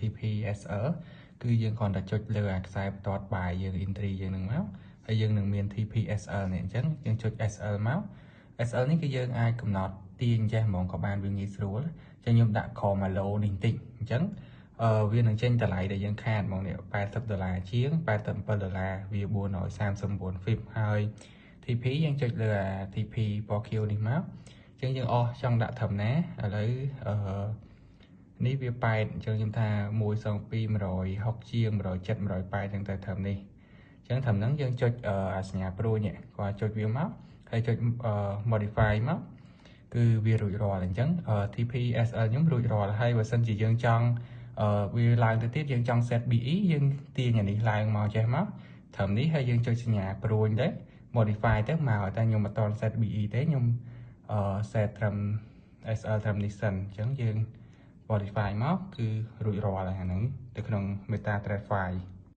TP SL គឺយើងគ្រាន់តែចុចលើអាខ្សែបន្ទាត់ buy យើង entry យើងនឹងមកហើយយើងនឹងមាន TP SL នេះ។អញ្ចឹងយើងចុច SL មក SL នេះគឺយើងអាចកំណត់ទាញចេះហ្មងក៏បានវាងាយស្រួលអញ្ចឹងខ្ញុំដាក់ក្រម low នេះបន្តិចអញ្ចឹងអឺវានឹងចេញតម្លៃដែលយើងខាតហ្មងនេះ80ដុល្លារជាង87ដុល្លារវា439 pip ហើយ TP យើងចុចលើអា TP ពណ៌ខៀវនេះមកអញ្ចឹងយើងអស់ចង់ដាក់ត្រឹមណាឥឡូវអឺនេះវា8អញ្ចឹងខ្ញុំថា1 2 160ជាង170 180អញ្ចឹងទៅត្រឹមនេះអញ្ចឹងត្រឹមហ្នឹងយើងចុចអាសញ្ញាព្រួយនេះគាត់ចុចវាមកហើយចុច modify មកគឺវារួចរាល់អញ្ចឹង TP SL ខ្ញុំរួចរាល់ហើយបើសិនជាយើងចង់វាឡើងទៅទៀតយើងចង់ set BE យើងទាញអានេះឡើងមកចេះមកត្រឹមនេះហើយយើងចុចសញ្ញាព្រួញទៅ modify ទៅមកតែខ្ញុំមិនតន់ set BE ទេខ្ញុំអឺ set ត្រឹម SL ត្រឹមនេះសិនអញ្ចឹងយើង modify មកគឺរួចរាល់ហើយអាហ្នឹងទៅក្នុង MetaTrader 5។